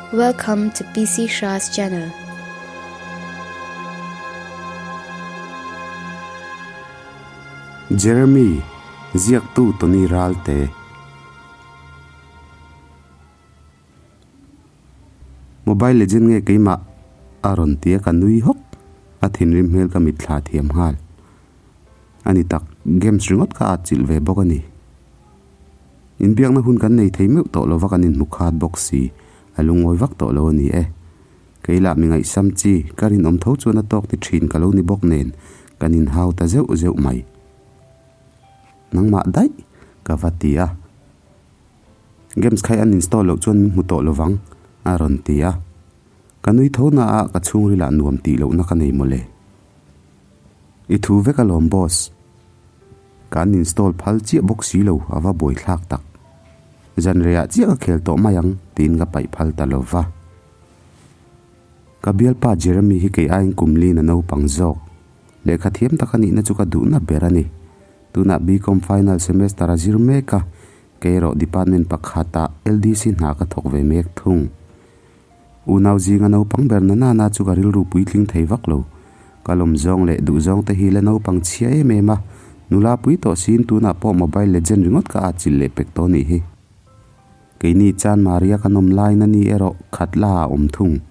Welcome to PC Shah's channel. Jeremy, ziaktu Tony Ralte. Mobile Legend nge keimah a rawn ti a ka nui hawk, a thinrim hmel ka mitthla thiam nghal. A ni tak, games ringawt kha a atchilh ve bawk a ni. Inbiakna hun kan nei thei meuh tawh lova kan inhmu khat bawk si, a lungawi vak tawh lo a ni e. Kei lah mi ngaihsam chi, ka rinawm tho chuan a tawk ti thin ka lo ni bawk nen, kan inhau ta zeuh zeuh mai. Nangmah daih, ka va ti a. Games khai an install loh chuan min hmu tawh lovang, a rawn ti a. Ka nui tho na a, ka chhungrilah nuam tih lohna ka nei mawle. I thu vek alawm boss. Ka an install phal chiah bawk si lo, a va buaithlak tak. Zanreiah chiah ka khel tawh mai ang tiin ka paih phal ta lo va. Ka bialpa Jeremy hi kei aiin kum lin a naupang zawk. Lehkha thiam tak a nihna chu ka duhna ber a ni. Tunah BCom final semester a zir mek a, kei erawh department pakhatah LDC hna ka thawk ve mek thung. Unau zinga naupang ber na nana chu ka rilru puitling thei vak lo. Ka lawm zawng leh duh zawng te hi la naupang chhia em em a, nula pui tawh siin tunah pawh mobile legend ringawt ka atchilh leh pek tawh nih hi. Keini chan Maria kan awm lain a ni erawh khat la a awm thung.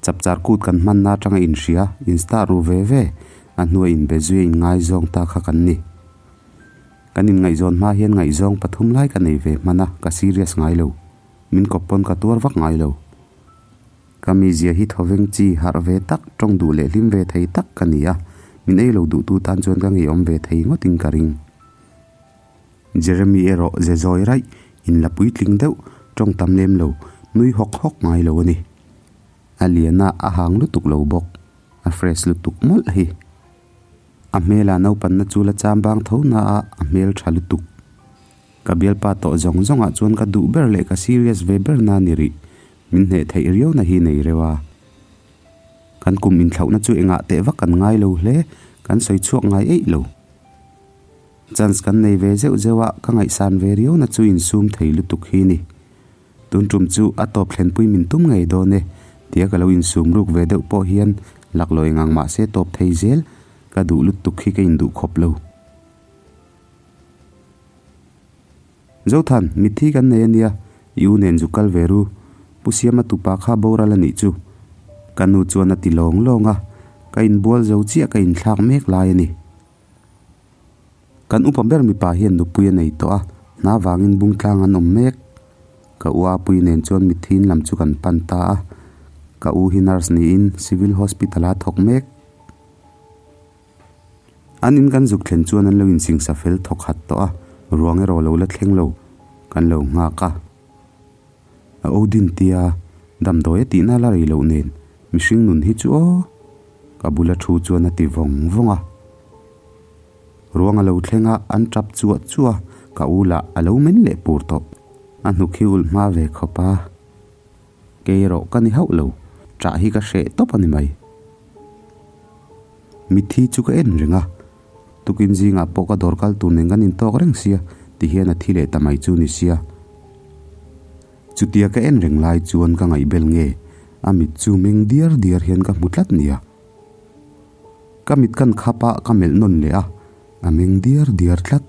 Chapchar kut kan hmanna atanga inhria, insta ru ve ve, a hnua inbe zuia inngaizawng ta kha kan ni. Kan inngaihzawn hma hian ngaihzawng pathum lai ka nei ve hman a, ka serious ngai lo. Min kawp pawn ka tuar vak ngai lo. Ka mizia hi thawveng chi harh ve tak, tawng duh leh hlim ve thei tak ka ni a, min ei lo duhtu tan chuan ka ngeiawm ve thei ngawtin ka ring. Jeremy erawh ze zawi raih, in la puitling deuh, tawng tam lem lo, nui hawk hawk ngai lo a ni. A lian a, a hang lutuk lo bawk, a fresh lutuk mawlh hi. A hmela naupanna chu la cham bang tho na a, a hmel tha lutuk. Ka bialpa tawh zawng zawngah chuan ka duh ber leh ka serious ve ber na ni rih, min hneh theih riau na hi nei reuh a. Kan kum inthlauhna chu engah teh vak kan ngai lo hle, kan sawi chhuak ngai eih lo. Chance kan nei ve zeuh zeuh a, ka ngaihsan ve riau na chu insum thei lutuk hi ni. Tun tum chu a tawp thlenpui min tum ngei dawn e, tia ka lo insum ruk ve deuh pawh hian laklawh engang mah se tawp thei zel, ka duh lutuk hi ka induh khawp lo. Zothan, mitthi kan nei a nia, i u nen zu kal ve ru, Pu Siama tupa kha boral a nih chu. Ka nu chuan a ti lawng lawng a, ka inbual zo chiah ka inthlak mek lai a ni. Kan upa ber mipa hian nupui a nei tawh a, hna vangin bungtlang an awm mek. Ka u Apui nen chuan mithiin lam chu kan pan ta a, ka u hi nurse niin Civil Hospital a thawk mek. An in kan zuk thlen chuan an lo insingsa fel thawk hat tawh a, ruang erawh lo la thleng lo, kan lo nghak a. A Odin tia damdawi a tihna la rei loh nen mihring nun hi chu aw! Ka bula thu chuan a ti vawng vawng a. Ruang a lo thleng a, an tap chuah chuah a, ka u lah a lo men leh pur tawh. A hnuk hi ulh hma ve khawp a. Kei erawh ka ni hauh lo, ṭah hi ka hreh tawp a ni mai. Mitthi chu ka en reng a, tukin zingah pawh ka dawr kal tur nen kan intawk reng sia ti hian a thi leh ta mai chu ni sia. Chutia ka en reng lai chuan ka ngaihbel nge, a mit chu meng diar diar hian ka hmu tlat nia. Ka mit kan khap a, ka melh nawn leh a, a meng diar diar tlat.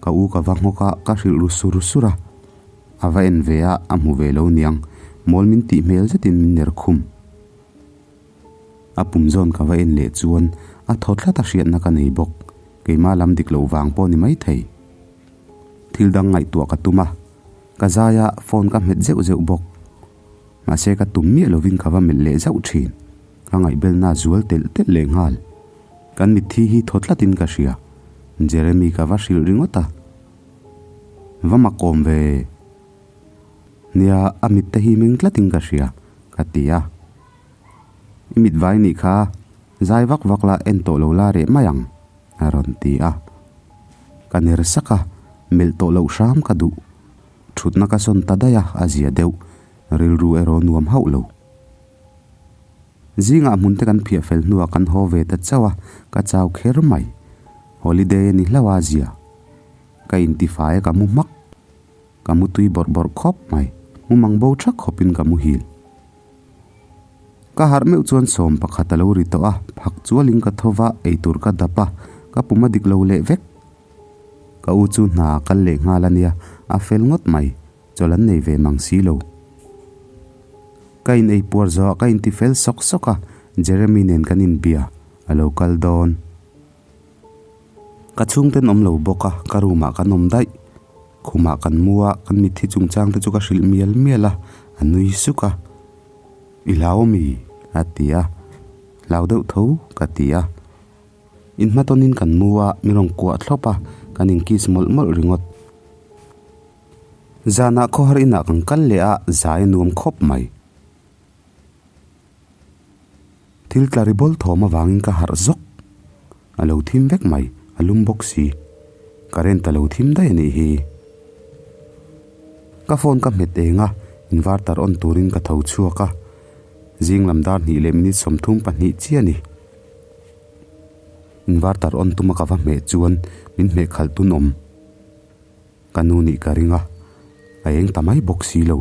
Ka u ka va nghawk a, ka hrilh ru sur sur a. A va en ve a, a hmu ve lo niang. Mawl min tih hmel zetin min ner khum. A pum zawn ka va en leh chuan a thaw tlat a hriatna ka nei bawk. Keimah lam dik loh vang pawh ni maithei. Thil dang ngaihtuah ka tum a, ka zai a, phone ka hmet zeuh zeuh bawk. Mahse ka tum miah lovin ka va melh leh zauh thin. Ka ngaihbelna a zual telh telh leh nghal. Kan mitthi hi thaw tlatin ka hria. Jeremy ka va hrilh ringawt a. Va makawm ve. Nia, a mit te hi meng tlatin ka hria, ka ti a. I mit vai nih kha, zai vak vak la en tawh lo la reh mai ang, a rawn ti a. Ka ner sak a, melh tawh loh hram ka duh. Thutna ka sawn ta daih a, a zia deuh. Rilru erawh nuam hauh lo. Zingah hmun te kan phiah fel hnuah kan haw ve ta chauh a, ka chau kher mai. Holiday a ni hlauh a zia. Ka intifai a ka mu hmak. Ka mu tui bawrh bawrh khawp mai. Mumang bo thak khawpin ka muhil. Ka harh meuh chuan 11 a lo ri tawh a, phak chualin ka tho va, eitur ka dap a, ka pum a dik lo leh vek. Ka u chu hna a kal leh nghal a nia, a fel ngawt mai, chawlh an nei ve mang si lo. Ka in ei puar zawh ah ka inti fel sawk sawk a, Jeremy nen kan inbia, a lo kal dawn. Ka chhungten awm lo bawk a, ka room ah kan awm daih. Khumah kan mu a, kan mitthi chungchang te chu ka hrilh mial mial a, a nui suk a. I hlau ami? a ti a. Hlau deuh tho ka ti a. Inhmatawnin kan mu a, mi rawn kuah thlawp a, kan in kiss mawlh mawlh ringawt. Zanah khawhar inah kan kal leh a, zai a nuam khawp mai. Thil tla ri bawl thawm avangin ka harh zawk. A lo thim vek mai, a lum bawk si. Current a lo thim daih a nih hi. Ka phone ka hmet eng a, inverter on turin ka tho chhuak a. Zing lam dar hnih leh minute 32 chiah a ni. Inverter on tuma ka va hmeh chuan min hmeh khalh tun awm. Ka nu nih ka ring a, a eng ta mai bawk si lo,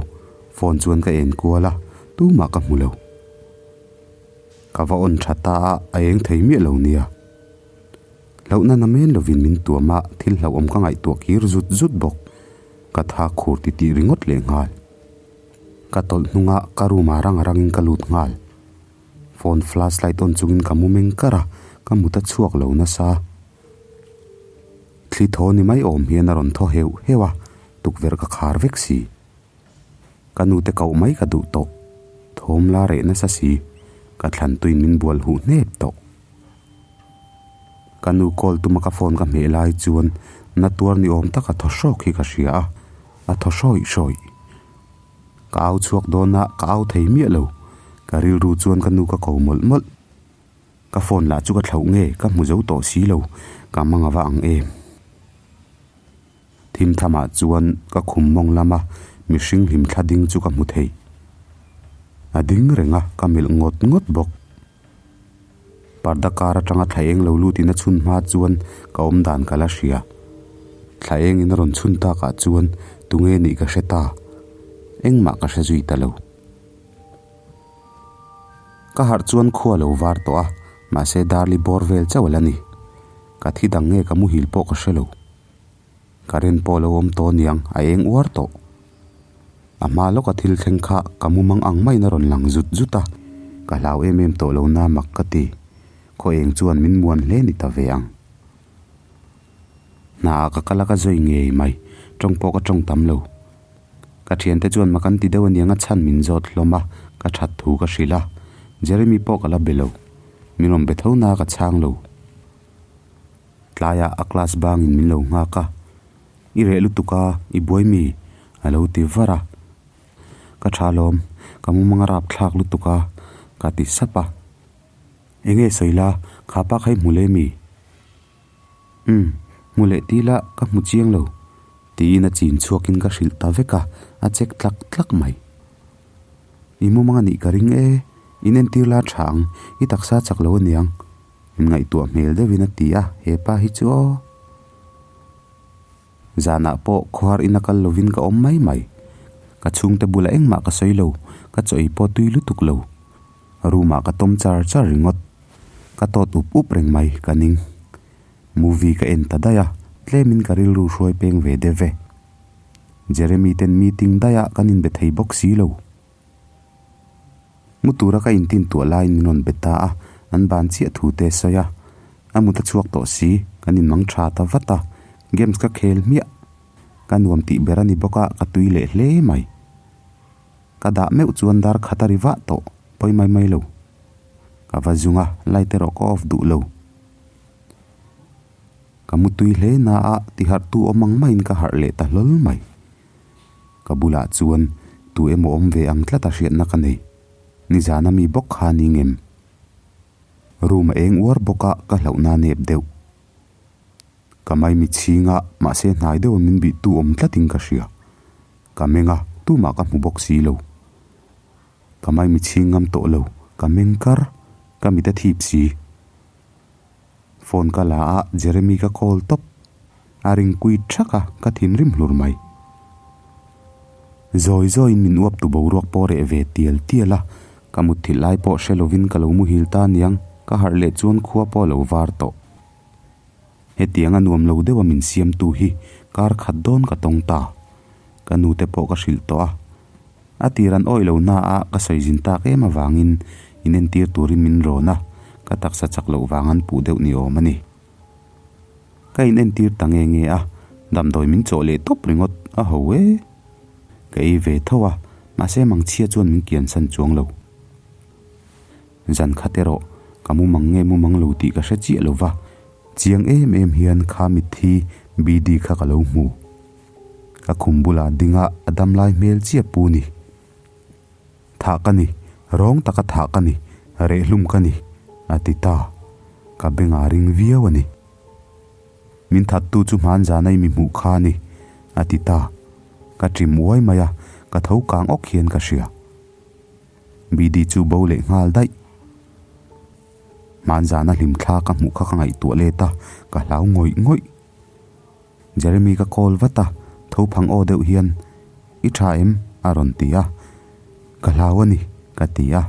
phone chuan ka en kual a, tumah ka hmu lo. Ka va on tha ta a, a eng thei miah lo nia. Hlauhna na men lovin min tuam a, thil hlauhawm ka ngaihtuah kir zut zut bawk. Ka tha khur ti tih ringawt leh nghal. Ka tawlh hnunga ka room ah rang rangin ka lut nghal. Phone flashlight on chungin ka mu meng kar a, ka mut a chhuak lo nasa. Thli thaw ni mai awm hian a rawn thaw heuh heuh a, tukverh ka khar vek si. Ka nute koh mai ka duh tawh, thawm la reh nasa si, ka thlan tuin min bual huh hnep tawh. Ka nu call tuma ka phone ka hmeh lai chuan na tuar ni awm taka thaw hrawk hi ka hria a, a thaw hrawih hrawih. Ka au chhuak dawn a, ka au thei miah lo, ka rilru chuan ka nu ka ko mawlh mawlh. Ka phone lah chu ka thlauh nge ka hmu zo tawh si lo, ka mang ava ang em. Thim thamah chuan ka khum mawng lama mihring hlim thla ding chu ka hmu thei. A ding reng a, ka melh ngawt ngawt bawk. Parda kar atanga thla eng lo lutin a chhun hma chuan ka awm dan ka la hria. Thla eng in a rawn chhun takah chuan tunge nih ka hre ta. Engmah ka hre zui ta lo. Ka harh chuan khua lo var tawh a, mahse Darli bawr vel chauh a la ni. Ka thi dang nge ka muhil pawh ka hre lo. Current pawh lo awm tawh aniang, a eng uar tawh. A hma lawka thil thleng kha ka mu mang ang maiin a rawn lang zut zut a, ka hlau em em tawh lo na mak ka ti. Khaw eng chuan min muan hle ni ta ve ang. Hna ah ka kal a ka zawi ngei mai, tawng pawh ka tawng tam lo. Ka thiante chuan mak an ti deuh aniang a chhan min zawt hlawm a, ka that thu ka hrilh a. Jeremy pawh ka la be lo. Min rawn be tho na ka chhang lo. Tlaiah a class bangin min lo nghak a, I reh lutuk a, i buai mi? a lo ti var a. Ka tha lawm, ka mumang a rap thlak lutuk a, ka ti sap a. Enge sawi la, kha pa kha i hmu le mi? Umm, hmu leh ti la ka hmu chiang lo, tiin a chin chhuakin ka hrilh ta vek a, a check tlak tlak mai. I mumang a nih ka ring e, in entir la tha ang, i taksa chak lo aniang, min ngaihtuah hmel deuhin a ti a, hepa hi chu aw. Zanah pawh khawhar ina kal lovin ka awm mai mai. Ka chhungte bulah engmah ka sawi lo, ka chaw ei pawh tui lutuk lo. Room ah ka tawm char char ringawt. Ka tawt up up reng mai ka ning. Movie ka en ta daih a, tlemin ka rilru hruai peng ve deuh ve. Jeremy ten meeting daih ah kan inbe thei bawk si lo. Mu tura ka intin tuah laiin min rawn be ta a, an ban chiah thu te a sawi a. A mut a chhuak tawh si, kan inmang tha ta vat a, games ka khel hmiah. Ka nuam tih ber a ni bawk a, ka tui leh hle mai. Ka dah meuh chuan dar khat a ri vah tawh, pawi mai mai lo. Ka va zung a, light erawh ka off duh lo. Ka mu tui hle na a, tiharh tu awm ang maiin ka harh leh ta hlawl mai. Ka bulah chuan tu emaw awm ve ang tlat a hriatna ka nei. Nizana mi bawk kha ni ngem. Room a eng uar bawk a, ka hlauhna nep deuh. Ka maimi chhing a, mahse hnai deuha min bih tu awm tlatin ka hria. Ka meng a, tumah ka hmu bawk si lo. Ka maimi chhing ngam tawh lo, ka meng kar, ka mit a thip si. Phone ka la a, Jeremy ka call tawp. A ring kui thak a, ka thinrim hlur mai. Zawi zawiin min uap tu boruak pawh reh ve tial tial a, ka mutthilh lai pawh hre lovin ka lo muhil ta aniang, ka harh leh chuan khua pawh a lo var tawh. Hetiang a nuam lo deuha min siamtu hi kar khat dawn ka tawng ta. Ka nute pawh ka hrilh tawh a. A tir an awih lo na a ka sawi zin tak em avangin inentir turin min rawn a, ka taksa chak loh vang an puh deuh ni awm a ni. Ka in entir ta nge nge a, damdawi min chawh leh tawp ringawt a ho e. Ka ei ve tho a, mahse mangchhia chuan min kiansan chuang lo. Zan khat erawh ka mu mang nge mu mang lo tih ka hre chiah lo va, chiang em em hian kha mitthi BD kha ka lo hmu. Ka khum bulah dinga a damlai hmel chiah pu ni. Thah ka ni, rawng taka thah ka ni, rehlum ka ni, a ti ta. Ka bengah ring viau a ni. Min thattu chu hmanzana i mi hmuh kha a ni, a ti ta. Ka ṭim uai mai a, ka tho kang awk hian ka hria. BD chu bo leh nghal daih. Hmanzana hlimthla ka hmuh kha ka ngaihtuah let a, ka hlau ngawih ngawih. Jeremy ka call vat a, tho phang aw deuh hian, I tha em? a rawn ti a. Ka hlau a ni, ka ti a.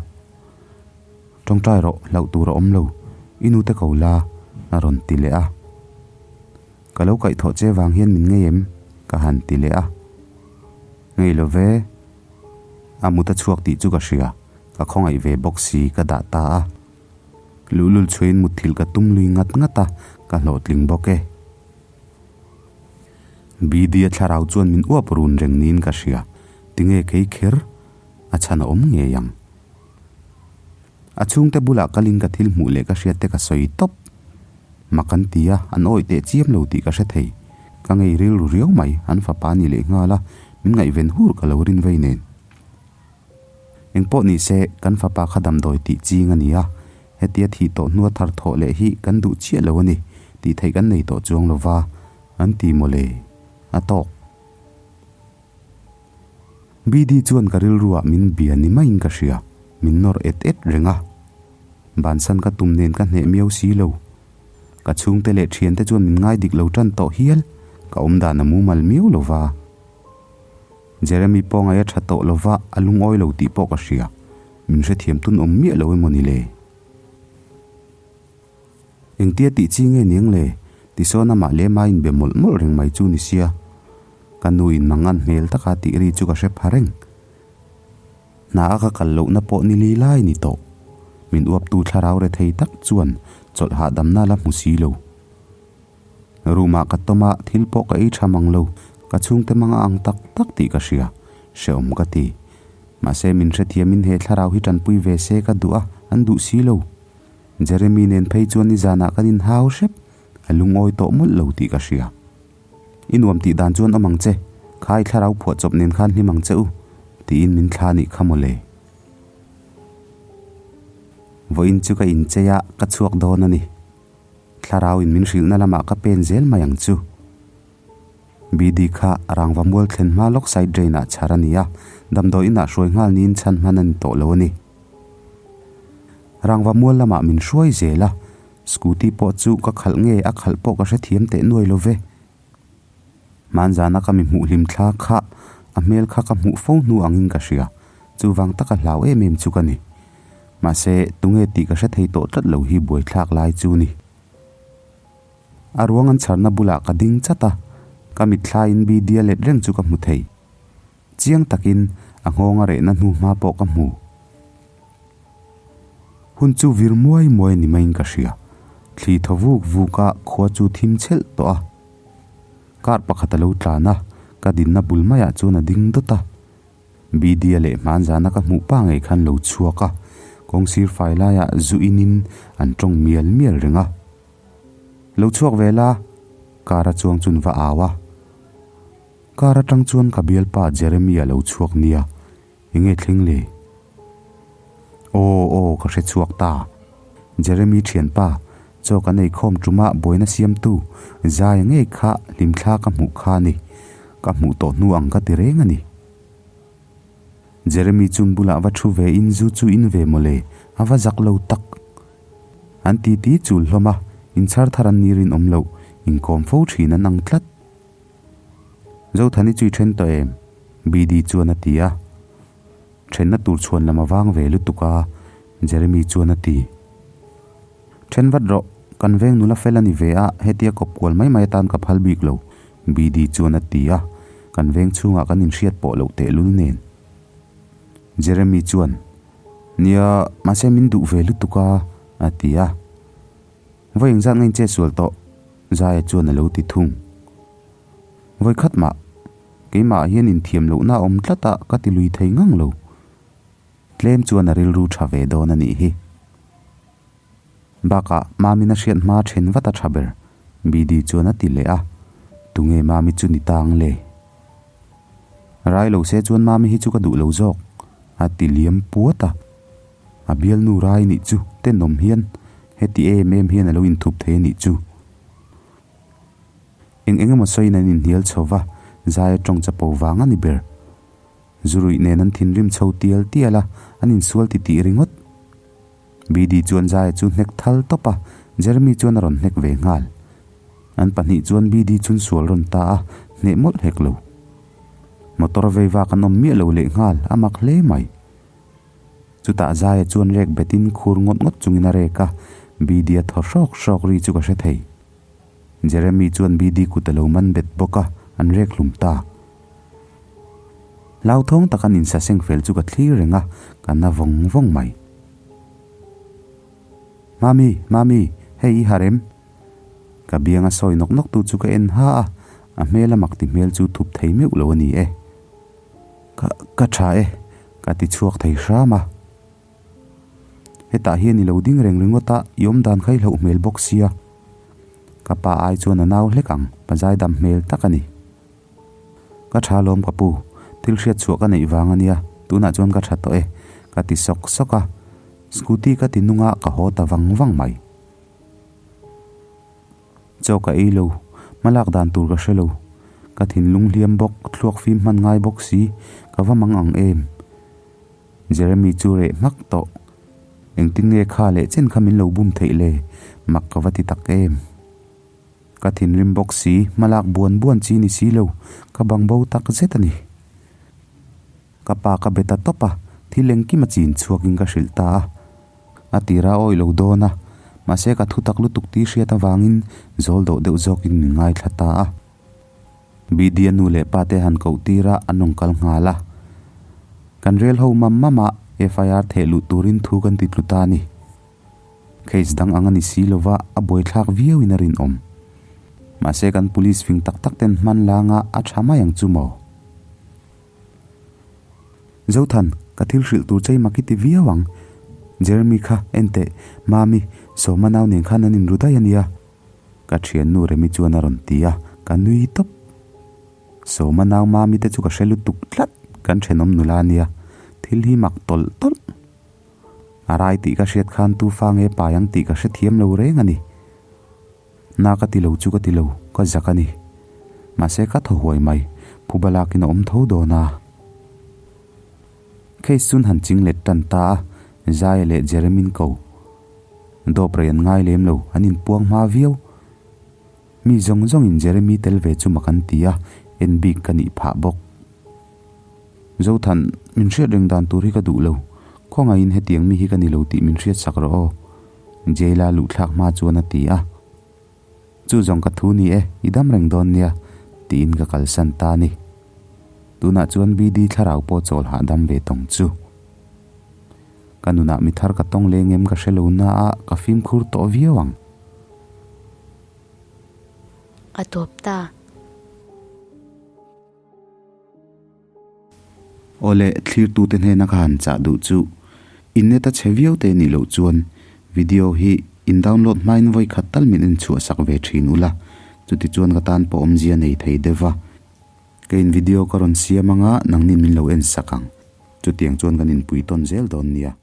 Tawngtai rawh, hlauh tur a awm lo, i nute ko la, a rawn ti leh a. Ka lo kaihthawh che vang hian min ngei em? ka han ti leh a. Ngei lo ve, a mut a chhuak tih chu ka hria, ka khawngaih ve bawk si ka dah ta a. Luhlul chhuain mutthilh ka tum lui ngat ngat a, ka hlawhtling bawk e. BD-a thlarau chuan min uap run reng niin ka hria, tinge kei kher a chhan a awm ngei ang. A chhungte bulah kalin ka thil hmuh leh ka hriat te ka sawi tawp. Mak an ti a, an awih teh chiam lo tih ka hre thei. Ka ngei rilru riau mai, an fapa ni leh nghal a, min ngaihven hur ka lo rin vei nen. Engpawh ni se, kan fapa kha damdawi tih ching a ni a, hetia thih tawh hnua thar thawh leh hi kan duh chiah lo a ni, tih theih kan nei tawh chuang lo va, an ti mawle. A tawk. BD chuan ka rilruah min bia ni maiin ka hria, min nawr et et reng a. Bansan ka tum nen ka hneh miau si lo. Ka chhungte leh thiante chuan min ngai dik lo tan tawh hial, ka awmdan a mumal miau lo va. Jeremy pawh ngaih a tha tawh lo va, a lungawi lo tih pawh ka hria. Min hrethiam tun awm miah lo emaw ni le? Engtia tih chi nge niang le? Tisawn amah lema inbe mawlh mawlh reng mai chu ni sia. Ka nu in mangan hmel taka tih ri chu ka hre pha reng. Hna a ka kal lohna pawh ni li lai ni tawh. Min uaptu thlarau rethei tak chuan chawlh hahdamna la hmu si lo. Room ah ka tawm a, thil pawh ka ei tha mang lo, ka chhungte mang a ang tak tak tih ka hria, hrehawm ka ti. Mahse min hrethiamin he thlarau hi tanpui ve se ka duh a, an duh si lo. Jeremy nen phei chuan nizanah kan inhau hrep, a lungawi tawh mawlh lo tih ka hria. I nuam tih dan chuan awm ang che, kha i thlarau phuahchawp nen khan hlim ang che u, tiin min thla nih kha mawle. Vawiin chu ka inchei a, ka chhuak dawn a ni. Thlarau in min hrilhna lamah ka pen zel mai ang chu. BD kha rangva mual thlen hma lawk side drain ah chhar a ni a, damdawi inah hruai nghal niin chhan hman a ni tawh lo a ni. Rangva mual lamah min hruai zel a, scooty pawh chu ka khalh nge a khalh pawh ka hrethiam teh nuai lo ve. Hmanzana ka mi hmuh hlim thla kha a hmel kha ka hmuh fo hnu angin ka hria, chuvang taka hlau em em chu ka ni. Mahse, tunge tih ka hre thei tawh tlat lo hi buaithlak lai chu ni. A ruang an chharna bulah ka ding chat a, ka mitthlaiin Bidia let reng chu ka hmu thei. Chiang takin a nghawng a rehna hnu hma pawh ka hmu. Hun chu vir muai muai ni maiin ka hria. Thli thaw vuk vuk a, khua chu thim chhelh tawh a. Kar pakhat a lo tlan a, ka dinna bul maiah chuan a ding dawt a. Bidia leh hmanzana ka hmuh pa ngei khan lo chhuak a, kawng sir fai laiah zu inin an tawng mial mial reng a. Lo chhuak ve la, car a chuang chun va au a. Car atang chuan ka bialpa Jeremy a lo chhuak nia, enge thleng le? Aw aw ka hre chhuak ta. Jeremy thianpa, chaw kan eikhawm tumah buaina siamtu Zai ngei kha hlimthla ka hmuh kha a ni. Ka hmuh tawh hnu ang ka ti reng a ni. Jeremy chun bulah va thu ve in zu chu in ve mawle, a va zak lo tak. An ti ti chul hlawm a, inchhar thar an ni rinawm loh, inkawm fo thin an ang tlat. Zothani chu i then tawh em? BD chuan a ti a. Thenna tur chhuan lam a vang ve lutuk a, Jeremy chuan a ti. Then vat rawh, kan veng nula fel a ni ve a, hetia kawp kual mai mai atan ka phal bik lo, BD chuan a ti a, kan veng chhungah kan inhriat pawh loh tehlul nen. Jeremy chuan, Nia, mahse min duh ve lutuk a, a ti a. Vawi engzat nge in che sual tawh? Zaia chuan a lo ti thung. Vawi khat mah, keimah hian inthiam lohna a awm tlat a, ka ti lui thei ngang lo. Tlem chuan a rilru tha ve dawn a nih hi. Bakah Mami'n a hriat hma then vat a tha ber, BD chuan a ti leh a. Tunge Mami chu ni ta ang le? Rai lo se chuan Mami hi chu ka duh lo zawk, a ti liam puat a. A bialnu rai nih chu tenawm hian heti em em hian a lo inthup thei a nih chu. Eng eng emaw sawiin an inhnial chho va, zai a tawng chapo vang a ni ber. Zuruih nen an thinrim chho tial tial a, an insual titih ringawt. BD chuan Zaia chu hnek thal tawp a, Jeremy chuan a rawn hnek ve nghal. An pahnih chuan BD chun sual rawn ta a, hneh mawlh hek lo. Motor vei vak an awm miah lo leh nghal, a mak hle mai. Chutah Zaia chuan rek betin khur ngawt ngawt chungin a rek a, BD a thaw hrawk hrawk ri chu ka hre thei. Jeremy chuan BD kut a lo man bet bawk a, an rek hlum ta. Hlauthawng tak an insaseng fel chu ka thlir reng a, ka na vawng vawng mai. Mami, Mami, hei i harh em? Ka bianga sawi nawk nawk tu chu ka en ha a, a hmel a mak ti hmel chu thup thei meuh lo a ni e. Ka, ka tha e, ka ti chhuak thei hram a. Hetah hian i lo ding reng ringawt a, i awm dan kha i hlauh hmel bawk sia. Ka pa ai chuan a nau hlek ang, pa zaidam hmel tak a ni. Ka tha lawm ka pu, thil hriat chhuah ka neih vang a nia, tunah chuan ka tha tawh e, ka ti sawk sawk a, scooty ka ti nung a, ka haw ta vang vang mai. Chaw ka ei lo, hma lak dan tur ka hre lo, ka thinlung hliam bawk, thluak fim hman ngai bawk si, ka va mang ang em. Jeremy chu reh hmak tawh. Engtin nge kha leh chen kha min lo bum theih le, mak ka va ti tak em. Ka thinrim bawk si, hmalak buan buan chi ni si lo, ka bang bo tak zet a ni. Ka pa ka be ta tawp a, thil engkim a chin chhuakin ka hrilh ta a. A tira awih lo dawn a, mahse ka thu tak lutuk tih hriat avangin zawl dawh deuh zawkin min ngaithla ta a. Bidya nu leh pa te han koh tir a, an rawn kal nghal a. Kan rel ho mam mam a, FIR theh luh turin thu kan ti tlu ta a ni. Case dang ang a ni si lova, a buaithlak viauin a rinawm. Mahse kan police fing tak tak ten hman langa a tha mai ang chu maw? Zothan, ka thil hrilh tur chei mak i ti viau ang. Jeremy kha, en teh, Mami, Sawma nau nen khan an inru daih a nia. Ka thiannu Remi chuan a rawn ti a, ka nui tawp. Sawma nau Mami te chu ka hre lutuk tlat, kan thenawm nula nia, thil hi mak tawlh tawlh. A rai tih ka hriat khan tu fa nge pai ang tih ka hrethiam lo reng a ni. Na ka ti lo chu ka ti lo, ka zak a ni. Mahse ka thaw huai mai, phuba lakin a awm tho dawn a. Case chun han ching let tan ta a, Zaia leh Jeremin ko. Dawp rei an ngai lem lo, an inpuang hma viau. Mi zawng zawngin Jeremy tel ve chu mak an ti a, en bik ka nih phah bawk. Zothan, min hriat reng dan tur hi ka duh lo. Khawngaihin hetiang mi hi ka ni lo tih min hriat sak rawh aw. Jail-a luhthlak hma chuan a ti a. Chu zawng ka thu ni e, i dam reng dawn nia, tiin ka kalsan ta a ni. Tunah chuan BD thlarau pawh chawl hahdam ve tawng chu. Ka nunah mi thar ka tawng leng em ka hre lo na a, ka fimkhur tawh viau ang. A tawp ta. Awle, thlirtute hnena ka han chah duh chu in net a chhe viau te nih loh chuan video hi in download hmain vawi khat tal min en chhuah sak ve thin ula, chuti chuan ka tan pawh awmzia nei thei deuh va. Ka in video ka rawn siam anga nangni min lo en sak ang. Chutiang chuan kan inpui tawn zel dawn nia.